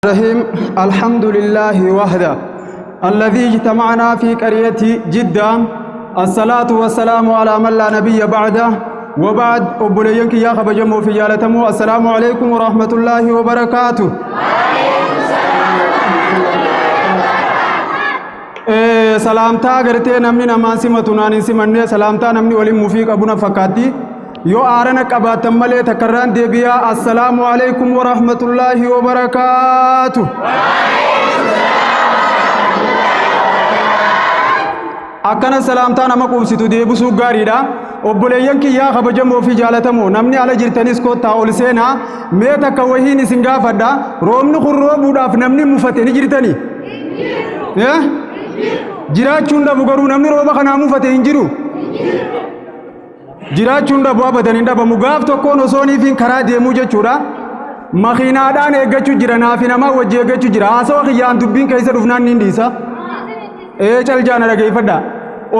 الرحيم. الحمد لله وحده الذي اجتمعنا في قرية جدة، الصلاة والسلام على من لا نبي بعده، وبعد. أبولينك يا خبجمو في جالتمو، السلام عليكم ورحمة الله وبركاته. Salaamtaa gartee namni namaan simatu naan hin simanne, salaamtaa namni waliin mufii qabu na fakkaatti. Yoo aarana qabaattan malee takkarraan deebi'aa. Assalaamu alaikum warahmatullaahi wabarakaatu. Akkana salaamtaa nama quubsitu deebisuu gaariidha. Obboleeyyan kiyyaa kabajamoo fi jaalatamoo, namni ala jirtanis kottaa ol seenaa. Mee takka wahiin isin gaafadha. Roobni kun roobuudhaaf namni mufate ni jirtanii? Jiraachuun dhabu, garuu namni rooba kanaa mufate hin jiru. Jiraachuun dhabu, abadan hin dhabamu. Gaaf tokkoon osooniifiin karaa deemuu jechuudha. Makiinaadhaan eeggachuu jira, naafi namaa wajji eeggachuu jira. Haasawa kiyyaan dubbiin keessa dhufnaan niin dhiisa. Ee, caljaana dhageeffadha.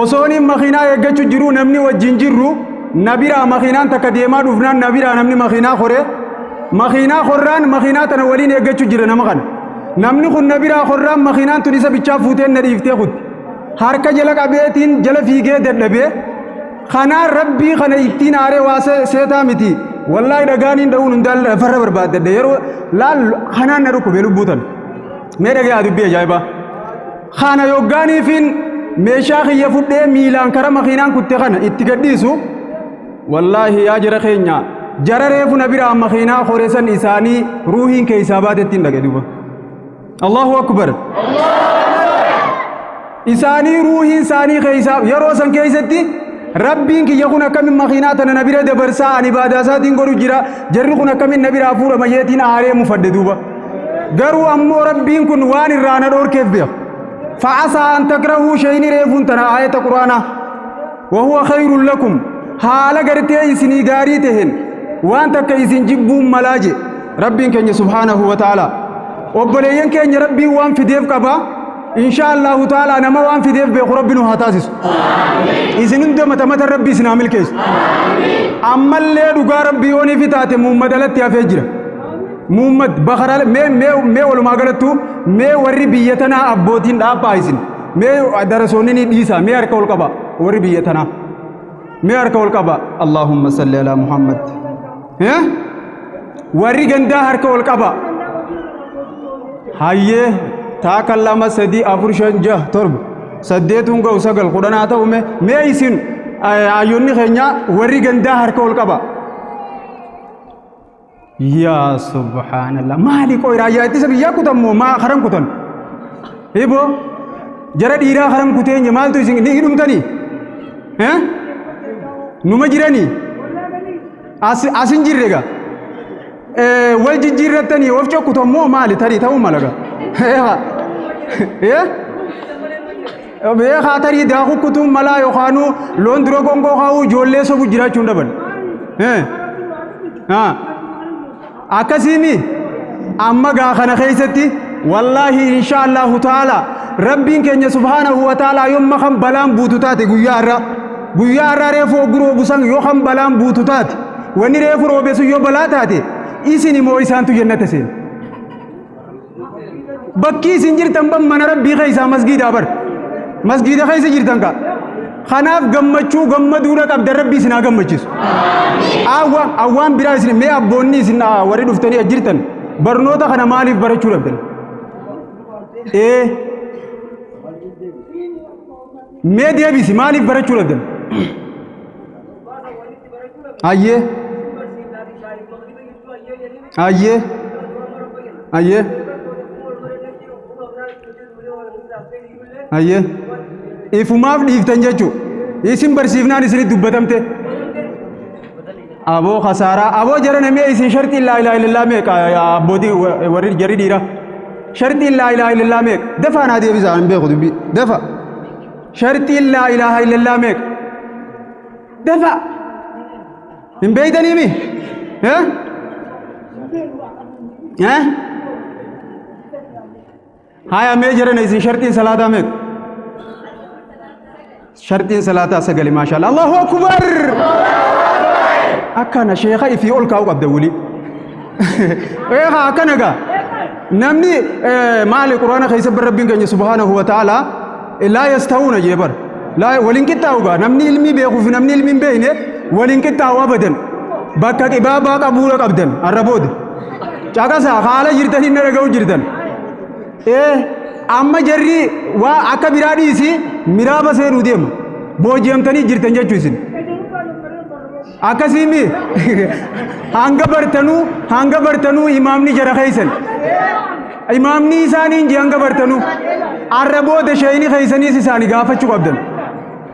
Osooniin makiinaa eeggachuu jiru, namni wajjin jirru na biraa makiinaan takka deemaa dhufnaan, na biraa namni makiinaa koree, makiinaa korraan makiinaa tana waliin eeggachuu jira nama kana. Namni kun na biraa korraan makiinaan tun isa bichaa fuuteen na dhiiftee kutti. Harka jala qabeetiin jala fiigee dadhabee kanaan rabbii kana ittiin aaree waa seetaa miti. Wallaahi dhagaaniin dha'uun hundaan lafarra barbaaddadhe, yeroo laal kanaan na dhukkube lubbuu tan. Mee dhagayaa dubbii ajaa'ibaa. Kana yoggaaniifiin meeshaa kiyya fudhee miilaan kara makiinaan kutte kana itti gadhiisu, wallaahi yaa jara keenya, jara reefu na biraa makiinaa koresan isaanii ruuhiin keessaa baatetti hin dhaqe duuba. Allahu akbar. Isaanii ruuhiin isaanii keessaa yeroo san keessatti, rabbiin kiyya kun akkamin makiinaa tana na bira dabarsaa, ani ibaadaa isaatiin godhu jira, jarri kun akkamin na biraa fuudhama jeetiin aaree mufadhe duuba. Garuu ammoo rabbiin kun waan irraa na dhoorkeef beeka. Fa'asaa an takrahuu shayni reefuun tana aayata quraanaa. Wahuwa khayrun lakum, haala gartee isinii gaarii taheen waan takka isin jibbuun malaa je rabbiin keenya subhaanahu wa ta'ala. Obboleeyyan keenya, rabbiin waan fideef qaba. Insha Allahu ta'ala nama waan fideef beeku rabbi nu haa taasisu. Isin hunda mata mata rabbi isin haa milkeessu. Ammallee dhugaa rabbii yooniifi taate muummadalatti hafee jira. Muummad bakara mee mee mee walumaa galattu, mee warri biyya tanaa abbootiin dhaabaa isin, mee darasoonni ni dhiisa, mee harka ol qaba warri biyya tanaa, mee harka ol qaba. Allahumma salli ala Muhammad. Warri gandaa harka ol qaba. Hayyee, taaka 2, 3, 4, 5, 6, 7, 8 ga'u, 9, 10 haa ta'u. Mee mee isin hayyoonni keenya warri gandaa harka ol qaba. Yaa subhaanallah, maali qoy, raayyaa ittisa biyyaa kutan moo maa karan kutan? Iboo jara dhiiraa karan kuteenye, maaltu isin ni hidhumtanii? Eh? Numa jiranii? As as hin jirre gaa. Wal jijjiirrattanii of cokkutan moo maali, tarii ta'uu mala gaa. Eh? Beekaa, tarii daakuu kutuun malaa yookaanuu loon dura gongoo kaa'uu, ijoollee sobu jiraachuu hin dhaban. Akkasiimi amma gaa kana keessatti, wallaahi insha Allahu ta'ala rabbiin keenya subhaanahu wa ta'ala yomma kan balaan buutu taate, guyyaa har'a, guyyaa har'a reefu oggu roobu san yoo kan balaan buutu taate, wanni reefu roobe sun yoo balaa taate, isin immoo isaantu jannata seena. Bakki isin jirtan ban mana rabbii keessaa masgiidaa bar. Masgiida keessa jirtan ka. Kanaaf gammachuu gammaduudha qabdan, rabbii isin haa gammachiisu. Awwa awwaan biraa isin, mee abboonni isin warri dhuftanii as jirtan barnoota kana maaliif barachuu dhabdan? Ee, mee deebisi, maaliif barachuu dhabdan? Hayyee. Hayyee. Hayyee. Hayyee. Ifumaaf dhiiftan jechuu. Isin barsiifnaan isinit dubbatamte. Aboo kasaaraa. Aboo jara namee, isin sharxiin laa ilaaha illallah meeqa, abbootii warri jarri dhiiraa? Sharxiin laa ilaaha illallah meeqa? Dafaa naa deebisaa, hin beeku dubbii. Dafa. Sharxiin laa ilaaha illallah meeqa? Dafa. Hin beeytanii mi? Eh? Eh? Haya, mee jarana isin sharxiin salaataa meeqa? Sharxiin salaataa sagali, maashaalla. Allahu akbar! Akkana sheeka ifii ol kaa'uu qabda wuli. Eegaa akkana gaa. Namni maali Quraana keessa bar Rabbiin keenya subhaanahu wa ta'ala laa yastawuuna jee bar. Laa waliin qixxaa'u gaa namni ilmii beekuu fi namni ilmii hin beekne waliin qixxaa'u abadan. Bakka qibaabaa qabuudha qabdan har'a booda. Caqasaa haala jirtanii na dhaga'u jirtan. Ee amma jarri waa akka biraa dhiisi miraaba seenuu deema. Booji'amtanii jirtan jechuu isin. Akkasii mi? Hanga bartanuu hanga bartanuu imaamni jara keessan. Imaamni isaanii inji hanga bartanuu. Arra booda sheeyni keessaniis isaanii gaafachuu qabdan.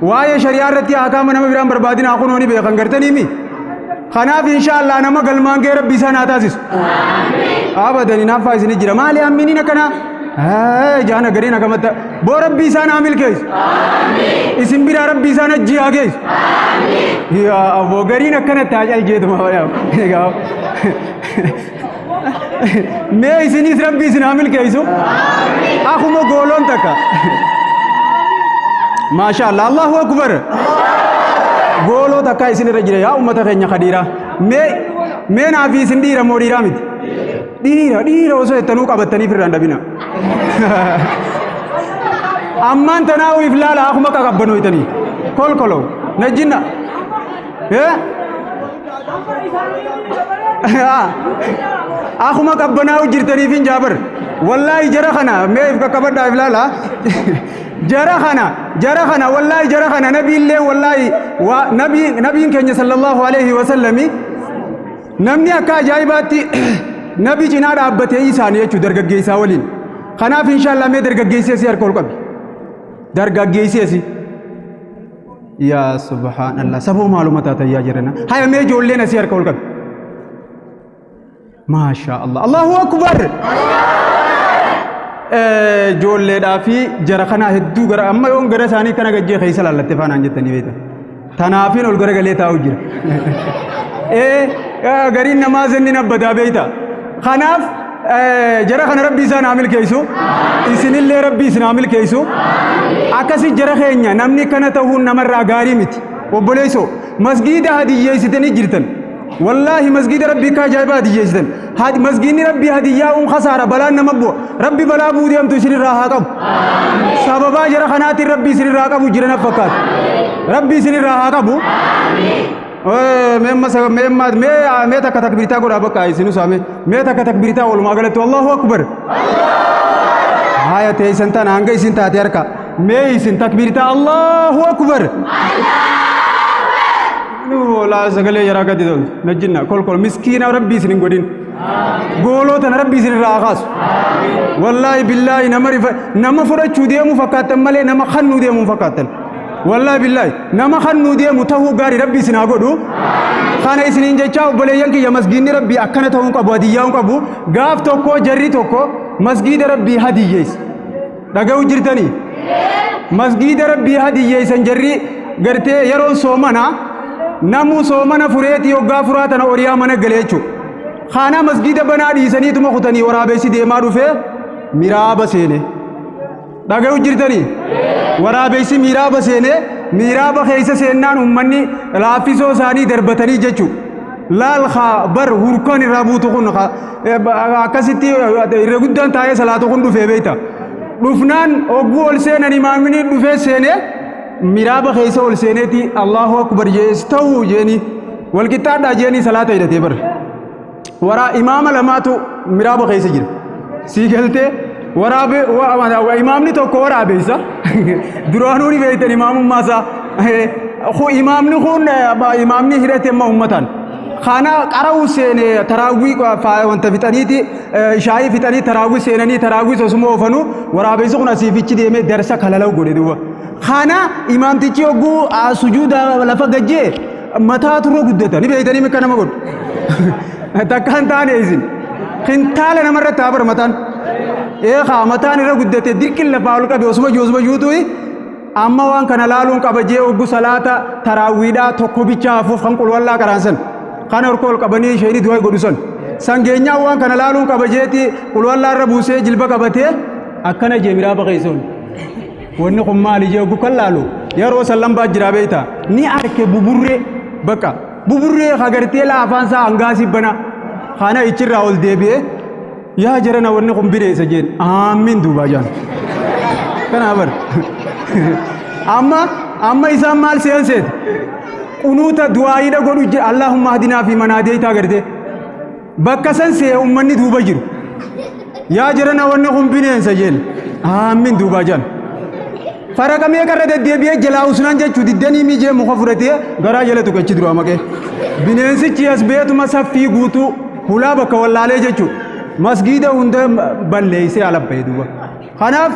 Waa'ee shari'aa irratti hakaama nama biraan barbaadina kunoo ni beekan gartanii mi? Kanaaf inshaallah nama galmaan ga'e rabbi isaan haa taasisu. Abadan hinaaffaa isin jira. Maali amminiin akkanaa? Jaana gariin akkamatti boo rabbi isaan haa milkeessu. Isin biraa rabbi isaan ajjii haa geessu. Yaa aboo gariin akkanatti haa caljeetuma. Mee isinis rabbi isin haa milkeessu. Akkuma gooloon takka. Maasha Allah Allahu Akbar. Gooloo takka isin irra jira yaa ummata keenya kadiiraa. Mee mee naafi isin dhiira moo dhiiraa miti? Dhiira dhiira osoo jettanuu qabattaniif irraan dhabina. Ammaan tanaa if laala akkuma qaqabbanooytanii. Kolkoloo najjinna. Akkuma qabbanaa'u jirtaniif hin jaabar. Wallaahi jara kana mee if qaqqabadhaa if laala. Jara kana jara kana wallaahi jara kana nabiillee wallaahi nabii nabiin keenya sallallahu alaihi wasallami namni akka ajaa'ibaatti nabi cinaa dhaabbatee isaanii jechuudha dargaggeessaa waliin. Kanaaf inshaallah mee dargaggeessee si harka ol qabi. Dargaggeessee si. Yaa subhaanallah saboo maaluma taatan yaa jirana. Haya mee ijoolleen asii harka ol qabi. Maashaa Allah. Allahu akbar. Ijoolleedhaa fi jara kanaa hedduu gara amma yoon gara isaanii kana gajjee keessa laallatte faanaan jettanii beektan. Tanaafiin ol garagalee taa'u jira. Gariin namaa zenni nabbadaa beekta. Kanaaf jara kana rabbi isaan haa milkeessu. Isinillee rabbi isin haa milkeessu. Akkasi jara keenya namni kana ta'uun namarraa gaarii miti. Obboleessoo masgiida hadiyyeessitanii jirtan. Wallaahi masgiida rabbii akka ajaa'ibaa hadiyyeessitan. Masgiidni rabbii hadiyyaa'uun kasaara balaan nama bu'a. Rabbi balaa bu'uu deemtu isinirraa haa qabu. Sababaa jara kanaatiin rabbi isinirraa qabu jira na fakkaata. Rabbi isinirraa haa qabu. Mee takka takbiirtaa godhaa bakka isinu saame. Mee takka takbiirtaa walumaa galatti Allahu akbar. Haaya teessan tana hanga isin taate harka. Mee isin takbiirtaa Allahu akbar. Laa sagalee yaraa gadi toltu. Najjinna kolkol miskiina rabbi isin hin godhin. Gooloo tana rabbi isin irraa haa kaasu. Wallaahi billaahi nama rifa nama fudhachuu deemu fakkaattan malee nama kannuu deemu hin fakkaattan. Wallaahi billaahi nama kannuu deemu tahuu gaarii rabbi isin haa godhu. Kana isiniin jechaa obboleeyyan kiyya masgiinni rabbii akkana ta'uu hin qabu hadiyyaa hin qabu. Gaaf tokko jarri tokko masgiida rabbii hadiyyeessa. Dhaga'u jirtanii? Masgiida rabbii hadiyyeessan jarri gartee yeroon soomana namuu soomana fureetii hoggaa furaa tana oriyaa mana galee jechuudha. Kana masgiida banaa dhiisaniituma kutanii waraabessi deemaa dhufee miraaba seene. Dhaga'u jirtanii? Waraabessi miraaba seene miraaba keessa seennaan uummanni laaffisoo isaanii darbatanii jechuudha. Laal haa bar hurkaan irraa buutu kun akkasitti irra guddaan taa'ee salaatu kun dhufee beekta. Dhufnaan hogguu ol seenan imaamni dhufee seenee miraaba keessa ol seeneeti Allahu akbar jees ta'uu jeeni walqixxaadhaa jeeni salaata hidhatee bar. Waraa imaama lamaatu miraaba keessa jira. Sii galtee waraabe imaamni tokko waraabeessa duraanuu ni beektan imaamummaa isaa. Imaamni kun imaamni hidhate amma uummataan. Kana qara'uu seene taraawwii wanta fixaniiti shaayii fixanii taraawwii seenanii taraawwii osuma oofanu waraabessi kun asii fichi deemee darsa kalalau godhe duuba. Kana imaamtichi hogguu sujuuda lafa gajjee mataa turre guddata ni beektanii mikka nama godhu. Takka hin taane isin. Kintaala namarratti haa bara mataan. Eekaa mataan irra guddate dirqin lafaa ol qabe osuma jiru osuma jiruutu amma waan kana laaluun qaba jee oggu salaata taraawwiidhaa tokko bichaa hafuuf kan qulwallaa qaraan san kan harka ol qabanii isheenii du'aa godhu san san geenyaan waan kana laaluun qaba jeeti qulwallaa irra buusee jilba qabatee akkana jee miraaba keessoon wanni kun maali jee oggu kan laalu yeroo san lambaa jiraa beeyta ni arke buburree bakka buburree hagartee laa afaan isaa hangaasii bana kana ichirraa ol deebi'ee. Yaa jarana wanni kun bineensa jeen aamiin duubaa jaan. Kanaa bar. Amma amma isaan maal se'an seete? Qunuuta du'aayiidha godhu jira Allahumma hadinaa fi manaa deeytaa gartee. Bakka san se'e ummanni duuba jiru. Yaa jarana wanni kun bineensa jeen aamiin duubaa jaan. Faraqa meeqa irra deddeebi'ee jalaa usnaan jechuu diddanii mijee muka fudhatee garaa jala tuqe achi duraa maqee. Bineensichi as beetuma saffii guutuu hulaa bakka wallaalee jechuu masgiida hunda balleessee ala ba'e duuba. Kanaaf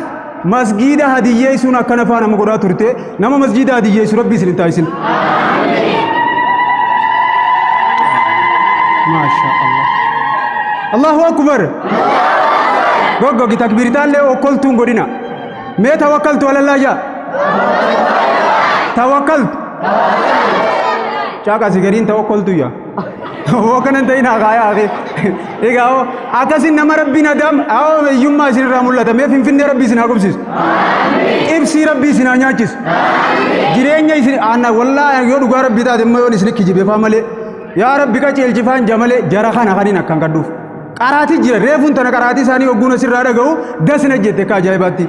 masgiida hadiyyeessuun akkana faa nama godhaa turte nama masgiida hadiyyeessu rabbi isin hin taasisin. Maasha Allah. Allahu akbar. Goggogi takbiirtaallee okkoltuun godhina. Mee tawakkaltu alallaa jaa. Tawakkaltu. Caaqasi gariin tawakkaltu yaa. Hoo kanan ta'in haa kaayaa akhi. Egaa hoo akkasin nama rabbiin adam hoo hiyyummaa isinirraa mul'ata. Mee finfinnee rabbi isin haa qubsiisu. Ibsii rabbi isin haa nyaachisu. Jireenya isin aanna wallaahi yoo dhugaa rabbii taate immoo yoon isin kijibe faa malee. Yaa rabbi qaceelchifaan jamalee jara kana kanin akkan kadhuuf. Qaraatii jira reefuun tana qaraatii isaanii hogguun asirraa dhaga'u das na jette akka ajaa'ibaatti.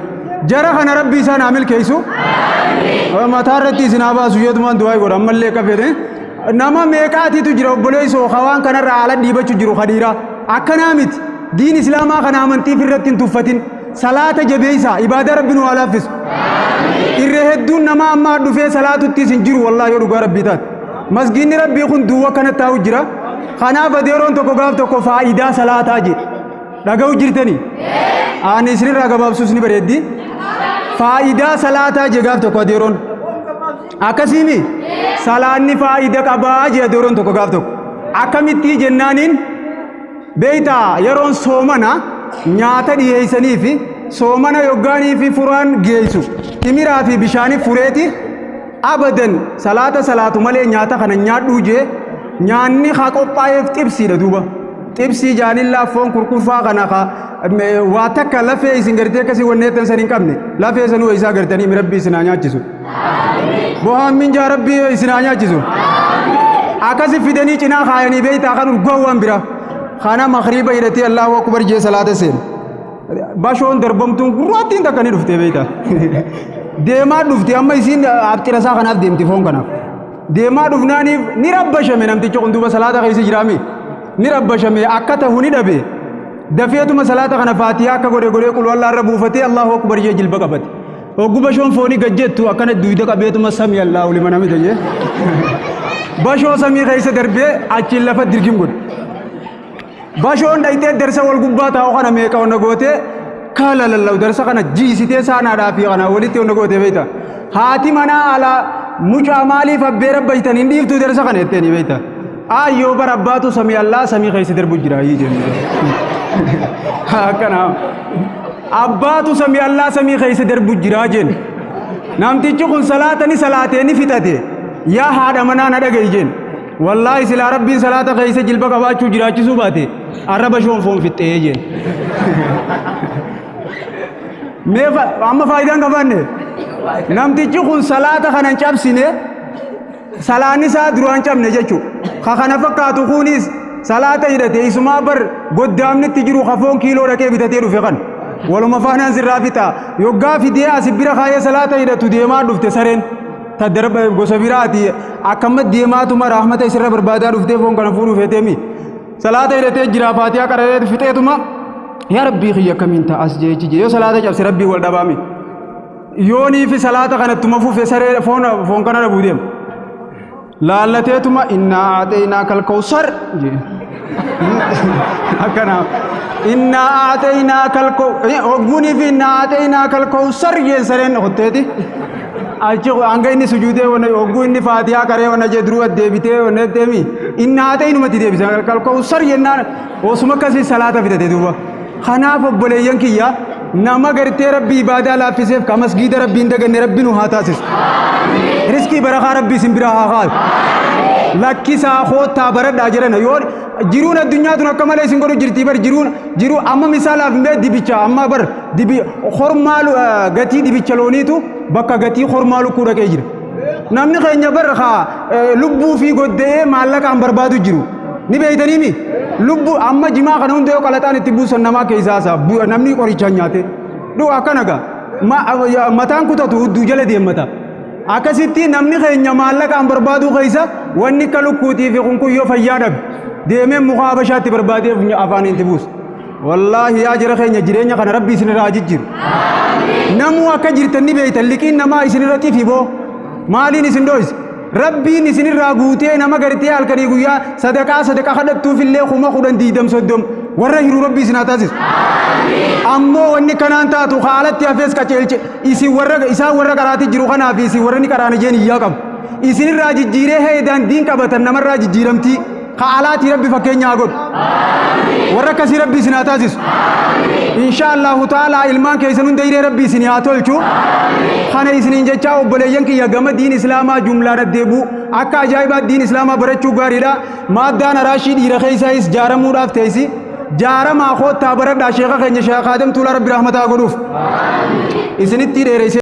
Jara kana rabbi isaan haa milkeessu. Mataa irratti isin haa baasu jeetumaan du'aa godha ammallee akka fedhe. Nama meeqaatiitu jira obboleessoo hawaan kanarraa haala dhiibachuu jiru kadiiraa. Akkanaa miti. Diin islaamaa kana amantiif irratti hin tuffatin. Salaata jabeessaa ibaadaa rabbi nu haa laaffisu. Irra hedduun nama ammaa dhufee salaatuttis hin jiru wallaahi yoo dhugaa rabbii taate. Masgiinni rabbii kun duwwa kana taa'u jira. Kanaaf adeeroon tokko gaaf tokko faayidaa salaataa jedhe. Dhaga'u jirtanii? Ani isinirraa gabaabsuus ni bareeddi. Faayidaa salaataa jedhe gaaf tokko adeeroon. Akkasiimi? Salaanni faayida qabaa jedhe adeeroon tokko gaaf tokko. Akkamittii jennaaniin beektaa yeroon soomana nyaata dhiyeessanii fi soomana yoggaanii fi furaan geessu timiraa fi bishaanii fureeti abadan salaata salaatu malee nyaata kana nyaadhuu jee nyaanni haa qophaa'eef xibsiidha duuba. Xibsii jaanillaa foon kurkurfaa kana ka waa takka lafee isin gartee akkasii wanneettan san hin qabne lafee sanuu isaa gartanii rabbii isin haa nyaachisu. Bohaan minjaa rabbii isin haa nyaachisu. Akkasi fidanii cinaa kaayanii beektaa kan urgaa waan biraa. Kana makriiba hidhatee Allahu akbar jee salaata seenu. Bashoon darbamtuun gurraattiin takka ni dhuftee beektaa. Deemaa dhufti amma isiin abxira isaa kanaaf deemti foon kanaaf. Deemaa dhufnaaniif ni rabbashame namtichi kun duuba salaata keessa jiraami. Ni rabbashame akka tahu ni dhabe. Dafeetuma salaata kana faatiyaa akka godhe godhee qulwallaa irra buufatee Allahu akbar jee jilba qabate. Oggu bashoon foonii gad jettu akkana duyda qabeetuma samii Allahu liman hamida jee. Bashoo samii keessa darbee achiin lafa dirgim godhe. Bashoon dhayxee darsa wal gubbaa taa'u kana meeqa onna gootee kaala lallawu darsa kana jiisitee saanaadhaa fi kana walitti onna gootee beekta. Haati manaa alaa mucaa maaliif abbee rabbaytan hin dhiiftuu darsa kana jetteeni beekta. Aayyoo bara abbaatu samii allaa samii keessa darbu jira ayyii jennu. Akkana abbaatu samii allaa samii keessa darbu jira jennu. Namtichi kun salaata ni salaatee ni fixate yaa haadha manaa na dhaga'i jennu. Wallaahi silaa rabbiin salaata keessa jilba qabaachuu jiraachisuu baate arraba shoon foon fixxee jeen. Mee amma faayidaan qabaanne namtichi kun salaata kana hin cabsine salaanni isaa duraan cabne jechuudha. Ka kana fakkaatu kunis salaata hidhate isumaa bar goddaamni itti jiru ka foon kiiloo dhaqee bitatee dhufe kan. Waluma faanaan sirraa fixa. Yoggaa fidee asi bira kaayee salaata hidhatu deemaa dhufte sareen. Ta darba gosa biraati akkamma deemaatuma rahmata isirra barbaadaa dhuftee foon kana fuudhuu feeteemi. Salaata hidhatee jira faatiyaa qara'ee fixeetuma yaa rabbii kiyya akkamiin ta'a as jeechi jee yoo salaata cabse rabbii wal dhabaami. Yoonii fi salaata kanattuma fufe saree foon foon kana dhabuu deema. Laallateetuma innaa aaxeynaa kalkawsar jee. Akkana innaa aaxeynaa kalkaw hogguunii fi innaa aaxeynaa kalkawsar jeen sareen kotteeti. Achi hanga inni sujuudee wana hogguu inni faatihaa qaree wana jee duruu deebitee wana deemi innaa aaxeynumatti deebisa kalkawsar jennaan osuma akkasii salaata fitate duuba. Kanaaf obboleeyyan kiyya nama gartee rabbi ibaadaa laaffiseef ka masgiida rabbi hin daganne rabbi nu haa taasisu. Riskii barakaa rabbi isin biraa haa kaasu. Lakkisaa koottaa baradhaa jedhana yoo jiruun addunyaa tun akka malee isin godhu jirtii bar jiruun jiruu amma misaalaaf mee dibicha amma bar dibi hormaa gatii dibicha looniitu bakka gatii hormaa lukkuu dhaqee jira. Namni keenya bar haa lubbuu fi godda'ee maallaqaan barbaadu jiru. Ni beeytaniimi? Lubbu amma jimaa kana hunda yoo qalaxaan itti buusan namaa keessaa haasaa namni qorichaan nyaate. Dhuga akkana gaa. Mataan kutatu hudduu jala deemmata. Akkasitti namni keenya maallaqaan barbaaduu keessa wanni akka lukkuutii fi kunkuyyoo fayyaa dhabe. Deemee muka habashaatti barbaadee afaan itti buusa. Wallaahi yaa jara keenya, jireenya kana Rabbi isinirraa haa jijjiiru. Namuu akka jirtan ni beeytan. Liqiin namaa isinirra xifi boo. Maaliin isin dhoyse? Rabbiin isinirraa guutee nama gartee halkanii guyyaa sadaqaa sadaqaa kadhattuuf illee 10,000, 20, 30 warra hiruu Rabbi isin haa taasisu. Ammoo wanni kanaan taatu haalatti hafees qaceelche isin warra isaan warra qaraatii jiru kanaaf isin warra ni qaraana jeen iyyaa qabu. Isinirraa jijjiiree heedaan diin qabatan namarraa jijjiiramtii. Ka alaatii Rabbi fakkeenya haa godhu. Warra akkasii Rabbi isin haa taasisu. Insha Allahu ta'ala ilmaan keessan hunda hiree Rabbi isin haa tolchu. Kana isiniin jechaa, obboleeyyan kiyya, gama diin Islaamaa jumlaa deddeebi'u akka ajaa'ibaa diin Islaamaa barachuu gaariidha. Maaddaan araashii dhiira keessaayis jaaramuudhaaf teessi. Jaaramaa koottaa baradhaa. Sheeka keenya, Sheekh Aadam Tuulaa, Rabbi rahmataa godhuuf. Isinitti dheeressee.